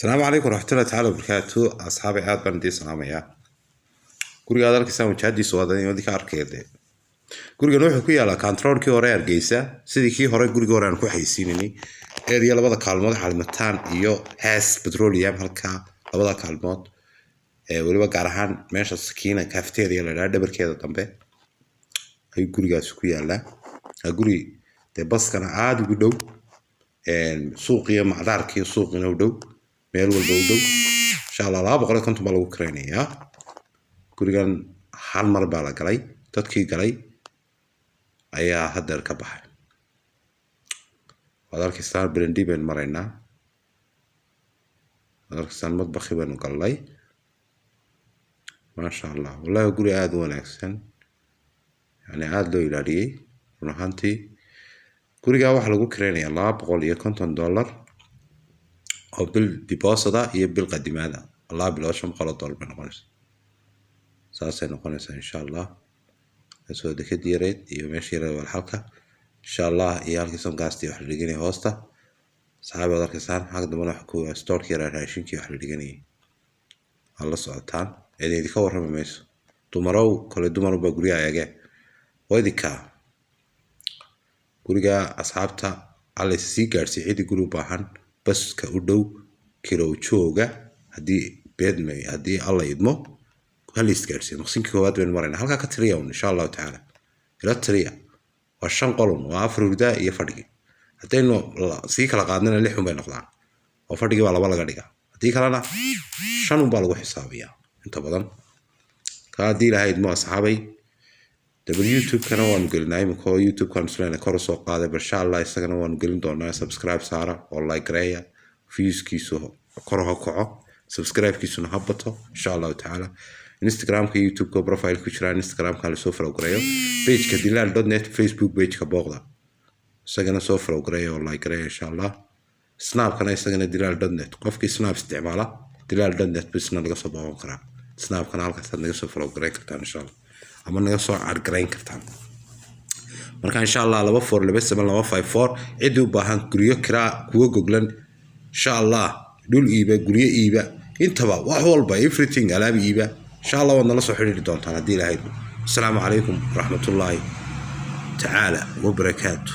Asalaamu calaykum waraxmatullahi tacaala wabarakaatu. Asxaabi, aad baan idiin salaamayaa. Guriga aad arkaysaan wajahadiisu waa idinka arkaya dee. Gurigan wuxuu ku yaalaa kantaroolkii hore Hargeysa, sidii kii hore, gurigii hore aan ku xayeysiinanay, area labada kaalmood Xalmataan iyo Hass Petroleum. Halkaa labada kaalmood ee weliba gaar ahaan meesha Sakiina Cafeteria la idhaha dhabarkeeda dambe ayuu gurigaasi ku yaalaa. Waa guri dee baskana aada ugu dhow, suuqiyo macdaarkiiyo suuqina u dhow, meel walba u dhow. Insha Allah 250 baa lagu kiraynayaa gurigan. Hal mar baa la galay, dadkii galay ayaa haddeer ka baxay. Waad arkaysaan, brendi baynu maraynaa. Waad arkaysaan, madbakhi baynu galnay. Maasha Allah, wallahi guri aada u wanaagsan, yani aada loo ilaaliyey run ahaantii. Gurigaa waxaa lagu kiraynayaa $250 oo bil deposit ah iyo bil qadimaada. 2 bilood $500 bay noqonaysa, saasay noqonaysaa insha Allah. Soo dekadii yareyd iyo meeshii yareyd walxalka insha Allah, iyo halkii somgaastii wax la dhiganaya hoosta. Saxaabi, waad arkaysaan, xagga dambena waxa ku stoorkii yaraa, raashinkii wax la dhiganayay. Waad la socotaan, cid idinka warrami mayso. Dumarow, kole dumar baa guryaha eege, waa idinkaa guriga. Asxaabta, alla is sii gaadhsiiy. Ciddii guri u baahan, baska u dhow, kirow jooga, haddii beedmay, haddii Alla idmo, hala is gaadhsiiyo. Maqsinkii koowaad baynu maraynaa. Halkaa ka tiriya un insha Allahu tacaala, ila tiriya. Waa shan qolun, waa afar hurdaa iyo fadhigii. Haddaynu sii kala qaadnana lix un bay noqdaan, oo fadhigii baa laba laga dhigaa. Haddii kalena shan un baa lagu xisaabiyaa inta badan. Ka haddii Ilaahay idmo, asxaabay, dabal YouTube-kana waanu gelinaa imika, oo YouTube-kan isleena kor usoo qaaday. Bal insha Allah isagana waanu gelin doonaa. Subscribe saara oo like gareeya, viewskiisu kor ha kaco, subscribe-kiisuna ha bato insha Allahu tacaala. Instagramka, YouTube-ka profile ku jiraan, Instagramka lasoo follow gareeyo, pageka dilaal.net, Facebook pageka booqda, isagana soo follow gareeya oo like gareeya insha Allah. Snapkana isagana dilaal.net. Qofkii Snap isticmaala, dilaal.net bisna naga soo booqan karaa. Snapkana halkaasaad naga soo follow gareyn kartaan insha Allah, ama naga soo add garayn kartaan. Marka insha Allah 2427254, ciddii u baahan guryo kiraa, kuwa goglan insha Allah, dhul iiba, guryo iiba, intaba wax walba, everything, alaab iiba, insha Allah waad nala soo xidhiiri doontaan haddii Ilahayd. Asalaamu calaykum waraxmatullaahi tacaala wabarakaatu.